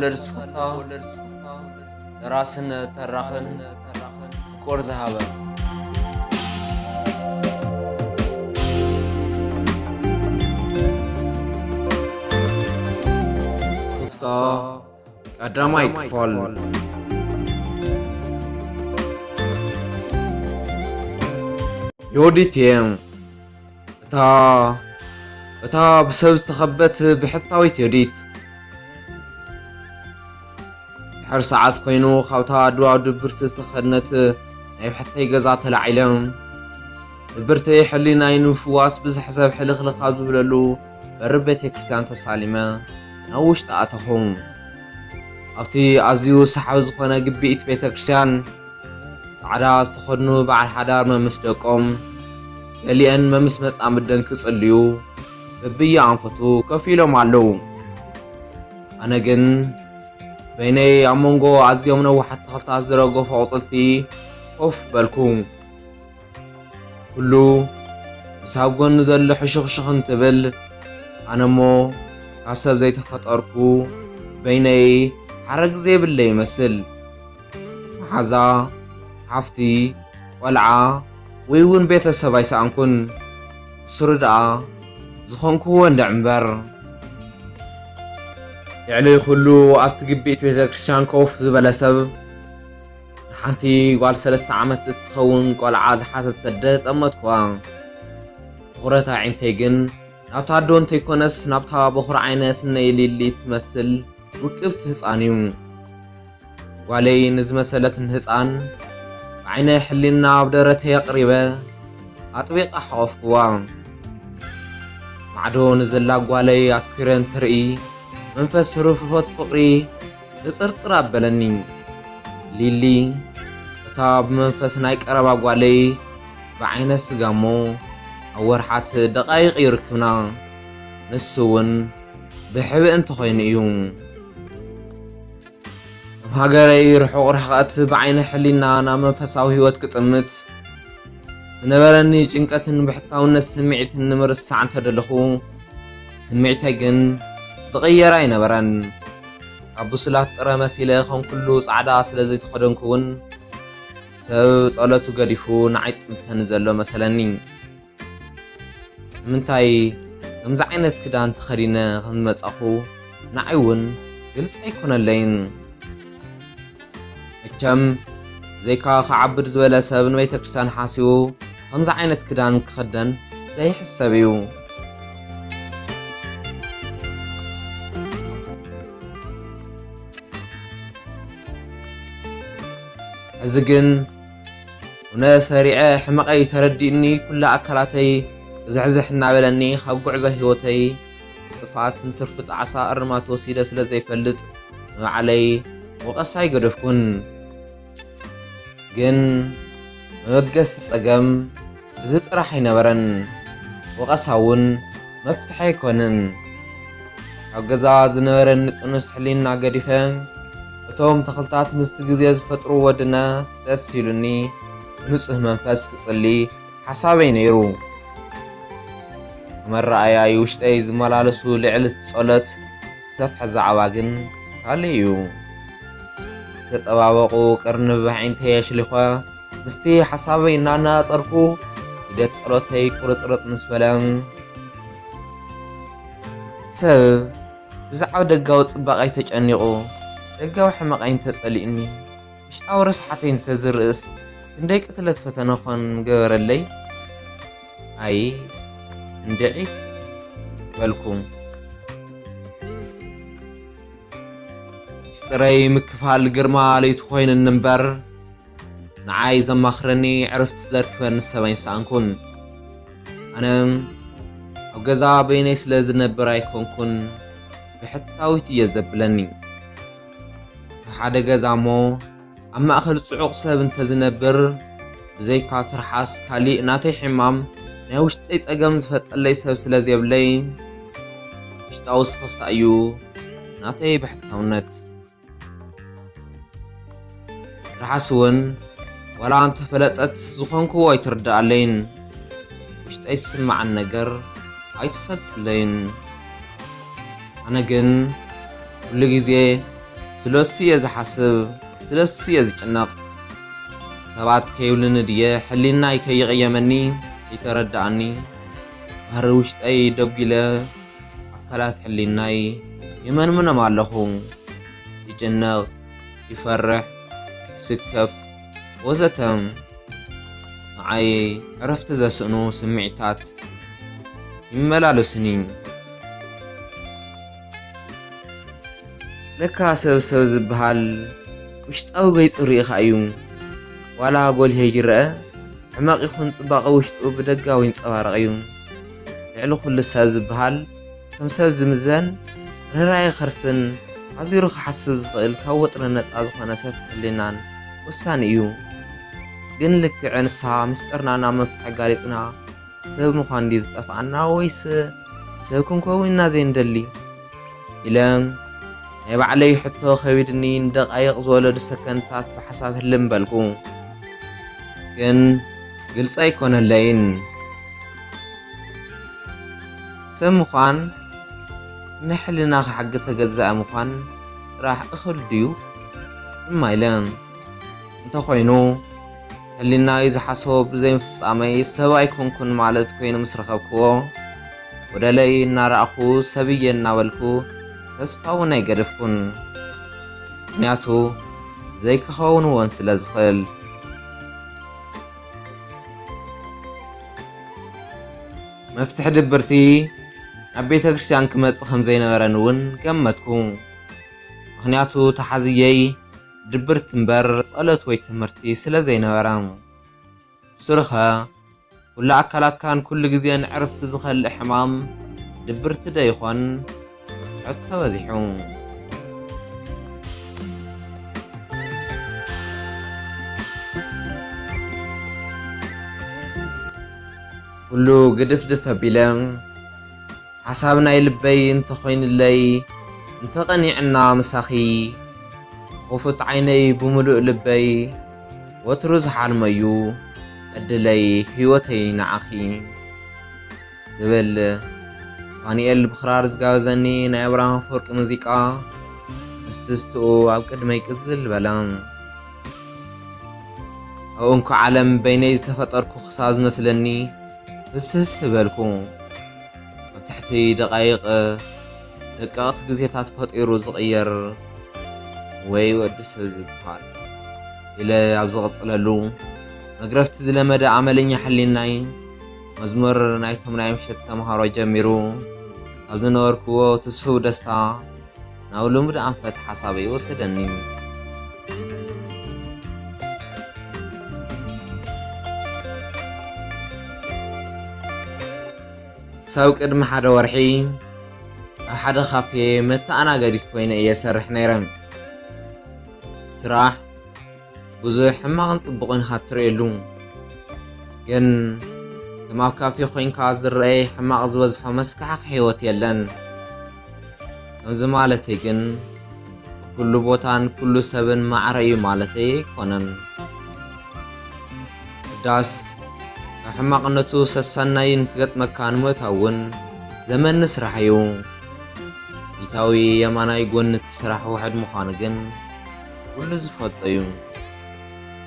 ወለድ ስኽፍታ፣ ደራስን ተራኽን ፍቁር ዝሃበ። ስኽፍታ ቀዳማይ ክፋል። ዮዲት እየ። እታ፣ እታ ብሰብ ዝተኸበት ብሕታዊት ዮዲት። ድሕሪ ሰዓት ኮይኑ ካብታ ድባብ ድብርቲ ዝተኸድነት ናይ ብሕተይ ገዛ ተላዒለ። ድብርተይ ሕሊናይ ንምፍዋስ ብዙሕ ሰብ ሕልኽልኽ ኣብ ዝብለሉ በሪ ቤተ ክርስቲያን ተሳሊመ ናብ ውሽጢ ኣተኹ። ኣብቲ ኣዝዩ ሰሓቢ ዝኾነ ግቢት ቤተ ክርስቲያን ጻዕዳ ዝተኸድኑ በዓል ሓዳር መምስ ደቆም፣ ገሊአን መምስ መጻምደን ክጽልዩ በብየኣንፈቱ ኮፍ ኢሎም ኣለዉ። ኣነ ግን በይነይ ኣብ መንጎ ኣዝዮም ነዋሓት ተኽልታት ዝረገፉ ኣቑጽልቲ ኮፍ በልኩ። ኩሉ ምስ ኣብ ጎኒ ዘሎ ሕሹኽሹኽ እንትብል፣ ኣነሞ ካብ ሰብ ዘይተፈጠርኩ፣ በይነይ ሓረግ ዘይብለይ ይመስል። መሓዛ፣ ሓፍቲ፣ ቆልዓ ወይ እውን ቤተሰብ ኣይሰኣንኩን። ብስሩ ደኣ ዝኾንክዎ እንድዒ እምበር። ልዕሊ ኩሉ ኣብቲ ግቢት ቤተ ክርስቲያን ኮፍ ዝበለ ሰብ፣ ንሓንቲ ጓል ሰለስተ ዓመት እትኸውን ቆልዓ ዝሓዘት ኣደ ጠመትኩዋ። ትኹረት ኣዒንተይ ግን ናብታ ኣዶ እንተይኮነስ ናብታ በኹሪ ዓይነ ስነይ ሊሊ እትመስል ውቅብቲ ህጻን እዩ። ጓለይ ንዝመሰለትን ህጻን ብዓይነ ሕሊና ኣብ ደረተይ ኣቕሪበ ኣጥቢቐ ሓቖፍኩዋ። ማዕዶ ንዘላ ጓለይ ኣትኲረ እንትርኢ መንፈስ ርፍርፎት ፍቕሪ ቅጽርጽር ኣበለኒ። ሊሊ እታ ብመንፈስ ናይ ቀረባ ጓለይ ብዓይነ ስጋ እሞ ኣብ ወርሓት ደቃይቕ እዩ ርክብና። ንሱ እውን ብሕብእ እንተኾይኑ እዩ። ኣብ ሃገረይ ርሑቕ ርሕቐት ብዓይነ ሕሊና ናብ መንፈሳዊ ህይወት ክጥምት ዝነበረኒ ጭንቀትን ብሕታውነት ስምዒትን ንምርሳዕ እንተደለኹ፣ ስምዒተይ ግን ዝቕየር ኣይነበረን። ካብ ብሱላት ጥረ መሲለ ከም ኩሉ ጻዕዳ ስለ ዘይተኸደንኩ እውን፣ ሰብ ጸሎቱ ገዲፉ ንዓይ ጥምተኒ ዘሎ መሰለኒ። ንምንታይ ከምዚ ዓይነት ክዳን ተኸዲነ ከም ዝመጻኹ ንዓይ እውን ግልጺ ኣይኮነለይን። መቸም፣ ብዘይካ ክዓብድ ዝበለ ሰብ ንቤተ ክርስቲያን ሓሲቡ ከምዚ ዓይነት ክዳን ክኽደን ዘይሕሰብ እዩ። ሕዚ ግን፣ እውነ ሰሪዐ ሕመቐይ ተረዲኡኒ፣ ኩሉ ኣካላተይ ብዝሕዝሕ እናበለኒ፣ ካብ ጉዕዞ ህይወተይ ጥፍኣትን ትርፊ ጣዕሳ እርማት ወሲደ ስለ ዘይፈልጥ፣ ንባዕለይ ወቐሳ ኣይገደፍኩን። ግን መበገሲ ጸገም እዚ ጥራሕ ኣይነበረን። ወቐሳ እውን መፍትሒ ኣይኮንን። ኣብ ገዛ ዝነበረኒ ጥኑስ ሕሊና ገዲፈ፣ እቶም ተኽልታት ምስቲ ግዜ ዝፈጥርዎ ድነ ደስ ኢሉኒ፣ ብንጹህ መንፈስ ክጽሊ ሓሳበይ ነይሩ። መረኣያይ ውሽጠይ ዝመላለሱ ልዕሊ እቲ ጸሎት ዝሰፍሐ ዛዕባ ግን ካልእ እዩ። ዝተጠባበቑ ቅርንብ ኣዒንተይ ኣሽሊኸ፣ ምስቲ ሓሳበይ እናነጻጸርኩ፣ ሒደት ጸሎተይ ቁርጽርጽ ምስ በለ፣ ሰብ ብዛዕባ ደጋዊ ጽባቐይ ተጨኒቑ፣ ደጋዊ ሕመቐይ እንተጸሊእኒ፣ ውሽጣዊ ርስሓተይ እንተዝርእስ፣ ክንደይ ቅትለት ፈተነ ኾን ምገበረለይ? ኣይ፣ እንድዒ በልኩ። ሚስጥረይ ምክፋል ግርማ ለይቱ ኮይኑኒ እምበር፣ ንዓይ ዘማኽረኒ ዕርፍቲ ዘርክበኒ ሰብ ኣይሰኣንኩን። ኣነ ኣብ ገዛ በይነይ ስለ ዝነብር ኣይኮንኩን ብሕታዊት እየ ዘብለኒ። ኣብ ሓደ ገዛ እሞ ኣብ ማእከል ጽዑቕ ሰብ እንተዝነብር፣ ብዘይካ ትርሓስ ካሊእ ናተይ ሕማም ናይ ውሽጠይ ጸገም ዝፈልጠለይ ሰብ ስለ ዘየብለይ፣ ውሽጣዊ ስኽፍታ እዩ ናተይ ብሕታውነት። ትርሓስ እውን ዋላ እንተፈለጠት ዝኾንክዎ ኣይትርድኣለይን። ውሽጠይ ዝስምዓን ነገር ኣይትፈልጠለይን። ኣነ ግን ኩሉ ግዜ ስለሱ እየ ዝሓስብ፣ ስለሱ እየ ዝጭነቕ። ሰባት ከይብልኒ ድየ ሕሊናይ ከይቕየመኒ ከይተረድኣኒ፣ ባህሪ ውሽጠይ ደጒለ ኣካላት ሕሊናይ የመንምኖም ኣለኹ። ይጭነቕ፣ ይፈርሕ፣ ይስከፍ ወዘተ። ንዓይ ዕረፍቲ ዘስእኑ ስምዒታት ይመላለሱኒ። ለካ ሰብ ሰብ ዝበሃል ውሽጣዊ ገይጹ ርኢኻ እዩ። ዋላ ጎልሄ ይረአ፣ ሕማቕ ይኹን ጽባቐ ውሽጡ ብደጋዊ ይንጸባረቕ እዩ። ልዕሊ ኩሉ ሰብ ዝበሃል ከም ሰብ ዝምዘን ርህራሄ ከርስን ኣዚሩ ክሓስብ ዝኽእል ካብ ወጥሪ ነጻ ዝኾነ ሰፊሕ ሕሊናን ወሳኒ እዩ። ግን ልክዕ ንሳ ምስጢርና ናብ መፍትሒ ኣጋሊጽና ሰብ ምዃን ድዩ ዝጠፍኣና ወይስ ሰብ ክንከውን ኢና ዘይንደሊ? ኢለ ናይ ባዕለይ ሕቶ ከቢድኒ ንደቓይቕ ዝወለዱ ሰከንድታት ብሓሳብ ህልም በልኩ። ግን ግልጺ ኣይኮነለይን። ሰብ ምዃን ንሕልናኻ ሕጊ ተገዛኢ ምዃን ጥራሕ እኹል ድዩ? እማ ኢለ። እንተኾይኑ፣ ሕሊናይ ዝሓስቦ ብዘይምፍጻመይ ሰብ ኣይኮንኩን ማለት ኮይኑ ምስ ረኸብክዎ፣ ጎደለይ እናረኣኹ ሰብ እየ እናበልኩ ተስፋ እውን ኣይገደፍኩን። ምኽንያቱ ዘይክኸውን እውን ስለ ዝኽእል። መፍትሒ ድብርቲ ናብ ቤተ ክርስቲያን ክመጽእ ከም ዘይነበረን እውን ገመትኩ። ምኽንያቱ ተሓዝየይ ድብርቲ እምበር ጸሎት ወይ ትምህርቲ ስለ ዘይነበረ። ብስሩኸ ኩሉ ኣካላትካን ኩሉ ግዜን ዕርፍቲ ዝኸልእ ሕማም ድብርቲ ዶ ይኾን? ሕቶ በዚሑ። ኩሉ ግድፍድፍ ኣቢለ፣ ሓሳብ ናይ ልበይ እንተኾይንለይ፣ እንተቐኒዕና ምሳኺ፣ ክፉት ዓይነይ ብምሉእ ልበይ፣ ወትሩ ዝሓልሞ እዩ ዕድለይ ህይወተይ ንዓኺ። ዝብል ፋኒኤል ብኽራር ዝጋበዘኒ ናይ ኣብርሃም ኣፈወርቂ ሙዚቃ ምስ ትዝትኡ ኣብ ቅድመይ ቅዝል በለ። ኣብ እንኮ ዓለም በይነይ ዝተፈጠርኩ ክሳብ ዝመስለኒ ህስህስ በልኩ። ኣብ ትሕቲ ደቓይቕ ደቀቕቲ ግዜታት ፈጢሩ ዝቕየር ወይ ወዲ ሰብ ዝበሃል ኢለ ኣብ ዝቕጽለሉ መግረፍቲ ዝለመደ ኣመለኛ ሕሊናይ መዝሙር ናይቶም ናይ ምሸት ተምሃሮ ጀሚሩ ካብ ዝነበርክዎ ትስፉው ደስታ ናብ ልሙድ ኣንፈት ሓሳበይ ወሰደኒ። ክሳብ ቅድሚ ሓደ ወርሒ ኣብ ሓደ ካፌ መተኣናገዲት ኮይነ እየ እሰርሕ ነይረ። ስራሕ ብዙሕ ሕማቕን ጽቡቕን ኢኻ እትርእየሉ። ግን ከም ኣብ ካፌ ኮይንካ ዝረኣይ ሕማቕ ዝበዝሖ መስካሕክሒ ህይወት የለን። ከምዚ ማለተይ ግን ኩሉ ቦታን ኩሉ ሰብን ማዕረ እዩ ማለተይ ኣይኮነን። ዳስ ካብ ሕማቕነቱ ሰሰናይ እንትገጥመካ ንምእታው እውን ዘመኒ ስራሕ እዩ። ፊታዊ የማናይ ጎኒ እቲ ስራሕ ውሕድ ምዃኑ ግን ኩሉ ዝፈልጦ እዩ።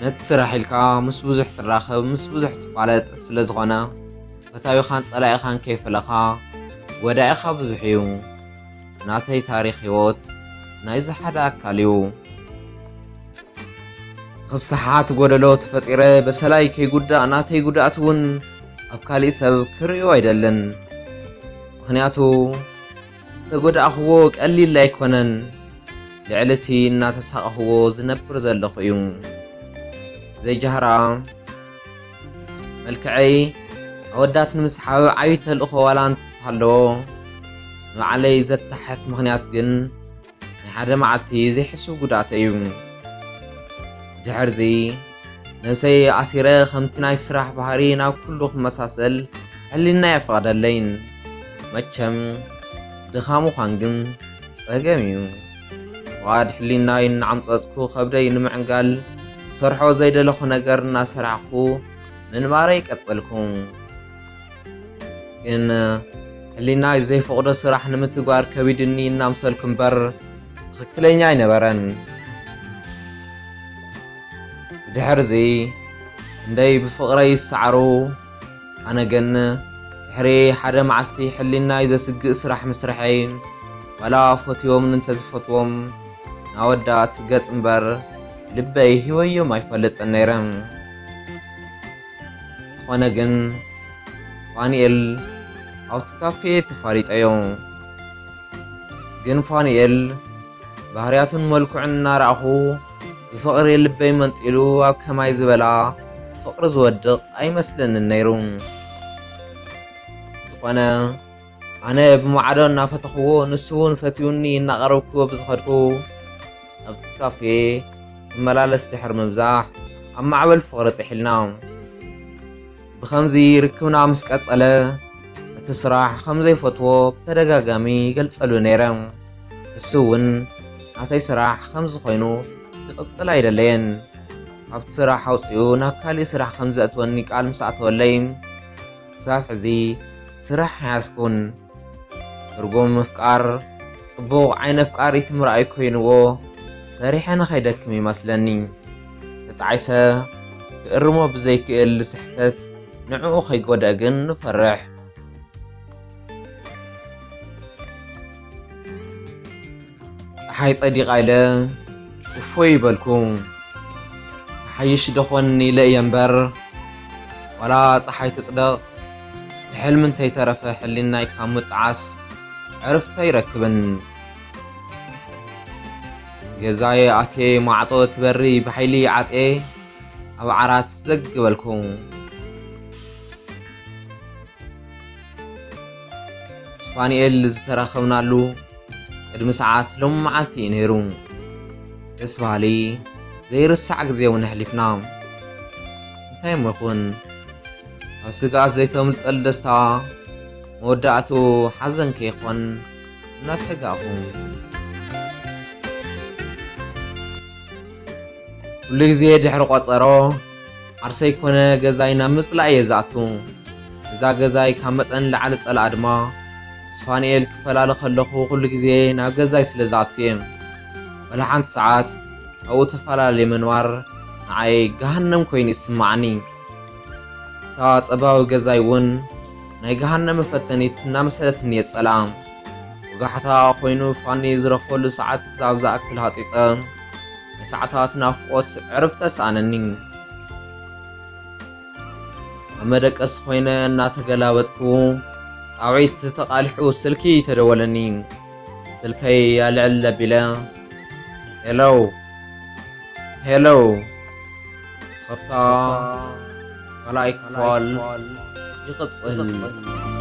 ነቲ ስራሕ ኢልካ ምስ ብዙሕ ትራኸብ፣ ምስ ብዙሕ ትፋለጥ ስለ ዝኾነ ፈታዊኻን ጸላኢኻን ከይፈለኻ ጎዳኢኻ ብዙሕ እዩ። ናተይ ታሪኽ ህይወት ናይዚ ሓደ ኣካል እዩ። ክስሓት ጎደሎ ተፈጢረ በሰላይ ከይጉዳእ ናተይ ጉድኣት እውን ኣብ ካሊእ ሰብ ክርእዮ ኣይደልን። ምኽንያቱ ዝተጎዳእኽዎ ቀሊል ኣይኮነን። ልዕሊ እቲ እናተሳቐኽዎ ዝነብር ዘለኹ እዩ። ዘይጃህራ መልክዐይ ኣወዳት ንምስሓብ ዓብዪ ተልእኾ ዋላ እንተሃለዎ፣ ንባዕለይ ዘተሓሕት ምኽንያት ግን ናይ ሓደ መዓልቲ ዘይሕሱብ ጉድኣት እዩ። ድሕርዚ ነብሰይ ኣሲረ ከምቲ ናይ ስራሕ ባህሪ ናብ ኩሉ ክመሳሰል ሕሊናይ ኣይፈቕደለይን። መቸም ድኻ ምዃን ግን ጸገም እዩ። ፍቓድ ሕሊናይ እናዓምጸጽኩ ከብደይ ንምዕንጋል ዝሰርሖ ዘይደለኹ ነገር እናሰራሕኩ ምንባረይ ቀጸልኩ። ግን ሕሊናይ ዘይፈቕዶ ስራሕ ንምትግባር ከቢድኒ እናምሰልኩ እምበር፣ እቲ ትኽክለኛ ኣይነበረን። ድሕርዚ እንደይ ብፍቕረይ ይሰዓሩ፣ ኣነ ግን ድሕሪ ሓደ መዓልቲ ሕሊናይ ዘስግእ ስራሕ ምስርሐይ፣ ዋላ ፈትዮም እንተዝፈትዎም ናወዳት ገጽ እምበር ልበይ ሂወዮም ኣይፈልጥን ነይረ። ዝኾነ ግን ፋኒኤል ኣብቲ ካፌ ተፋሊጠዮ። ግን ፋኒኤል ባህርያቱን መልክዑን እናረኣኹ ብፍቕሪ ልበይ መንጢሉ ኣብ ከማይ ዝበላ ፍቕሪ ዝወድቕ ኣይመስለንን ነይሩ። ዝኾነ ኣነ ብማዕዶ እናፈተኽዎ ንሱ እውን ፈትዩኒ እናቐረብክዎ ብዝኸድኩ ኣብቲ ካፌ ክመላለስ ድሕሪ ምብዛሕ ኣብ ማዕበል ፍቕሪ ጥሒልና። ብኸምዚ ርክብና ምስ ቀጸለ እቲ ስራሕ ከም ዘይፈትዎ ብተደጋጋሚ ይገልጸሉ ነይረ። ንሱ እውን ናተይ ስራሕ ከም ዝኾይኑ ክቕጽል ኣይደለየን። ካብቲ ስራሕ ኣውጺኡ ናብ ካሊእ ስራሕ ከም ዘእትወኒ ቃል ምስ ኣተወለይ ክሳብ ሕዚ ስራሕ ኣይሓዝኩን። ትርጉም ምፍቃር ጽቡቕ ዓይነ ኣፍቃሪት ምርኣይ ኮይንዎ ሰሪሐ ንኸይደክም ይመስለኒ። ተጣዒሰ ክእርሞ ብዘይክእል ስሕተት ንዕኡ ከይጎድእ ግን ንፈርሕ። ጸሓይ ጸዲቓ ኢለ እፎይ ይበልኩ። ሓይሽ ደኾን ኢለ እየ እምበር ዋላ ጸሓይ ትጽደቕ ብሕልሚ እንተይተረፈ ሕሊናይ ካብ ምጥዓስ ዕርፍቲ ኣይረክብን። ገዛየ ኣትየ ማዕጾ ትበሪ ብሓይሊ ዓጽየ ኣብ ዓራት ዘግ በልኩ። ስፓኒኤል ዝተራኸብናሉ ቅድሚ ሰዓት ሎም መዓልቲ እዩ ነይሩ። ደስ በሃሊ ዘይርሳዕ ግዜ እውን ኣሕሊፍና። እንታይ እሞ ይኹን ኣብ ስግኣት ዘይተምልጠሉ ደስታ መወዳእቱ ሓዘን ከይኾን እናሰጋእኹ ኩሉ ግዜ ድሕሪ ቆጸሮ ዓርሰይ ኮነ ገዛይ ናብ ምጽላእ እየ ዝኣቱ። እዛ ገዛይ ካብ መጠን ላዕሊ ጸላኣ ድማ ምስ ፋንኤል ክፈላለ ከለኹ ኩሉ ግዜ ናብ ገዛይ ስለ ዝኣቱ እየ። ወላ ሓንቲ ሰዓት ኣብኡ ተፈላለየ ምንባር ንዓይ ገሃነም ኮይኑ ይስምዓኒ። እታ ጸባዊ ገዛይ እውን ናይ ገሃነም መፈተኒት እናመሰለትኒ እየ ዝጸልኣ። ወጋሕታ ኮይኑ ፋኒ ዝረኽበሉ ሰዓት ክሳብ ዝኣክል ሃጺጸ ናይ ሰዓታት ናፍቖት ዕርፍቲ ተሰኣነኒ። ኣብ መደቀሲ ኮይነ እናተገላበጥኩ ጻውዒት ተቓሊሑ ስልኪ ተደወለኒ። ስልከይ ኣልዕል ኣቢለ ሄሎ ሄሎ። ስኽፍታ ካልኣይ ክፋል ይቕጽል።